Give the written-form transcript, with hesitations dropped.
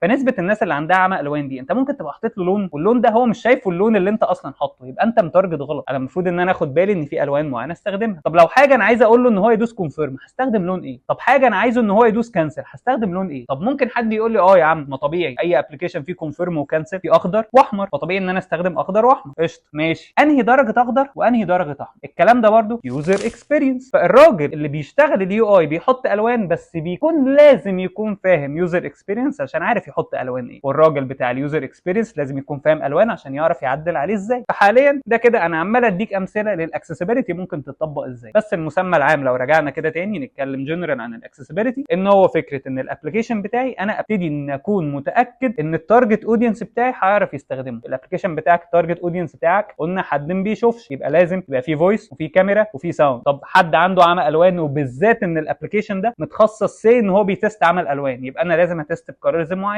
فنسبة الناس اللي عندها عمى الوان دي، انت ممكن تبقى حاطط له لون واللون ده هو مش شايفه اللون اللي انت اصلا حاطه، يبقى انت متارجت غلط. انا المفروض ان انا اخد بالي ان في الوان معينة استخدمها. طب لو حاجة انا عايز اقول له ان هو يدوس confirm، هستخدم لون ايه؟ طب حاجة انا عايزه ان هو يدوس cancel، هستخدم لون ايه؟ طب ممكن حد يقول لي اه يا عم، ما طبيعي اي application فيه confirm و cancel في اخضر واحمر، فطبيعي ان انا استخدم اخضر واحمر. قشطه، ماشي. انهي درجه اخضر وانهي درجه احمر؟ الكلام ده برده user experience. فالراجل اللي بيشتغل ال UI بيحط الوان، بس بيكون لازم يكون فاهم user experience عشان عارف يحط الوان ايه، والراجل بتاع ال user experience لازم يكون فاهم الوان عشان يعرف يعدل عليه ازاي. فحاليا ده كده انا عمال اديك امثلة لل accessibility ممكن تطبق ازاي. بس المسمى العام لو رجعنا كده تاني نتكلم جنرال عن ال accessibility، ان هو فكرة ان ال application بتاعي انا ابتدي ان اكون متاكد ان ال target audience بتاعي هيعرف يستخدمه. ال application بتاعك، ال target audience بتاعك قلنا حد ما بيشوفش، يبقى لازم يبقى فيه voice وفي كاميرا وفي sound. طب حد عنده عمى الوان، وبالذات ان ال application ده متخصص سي ان هو بي test عمى الالوان، يبقى انا لازم ا test ب colorism معين.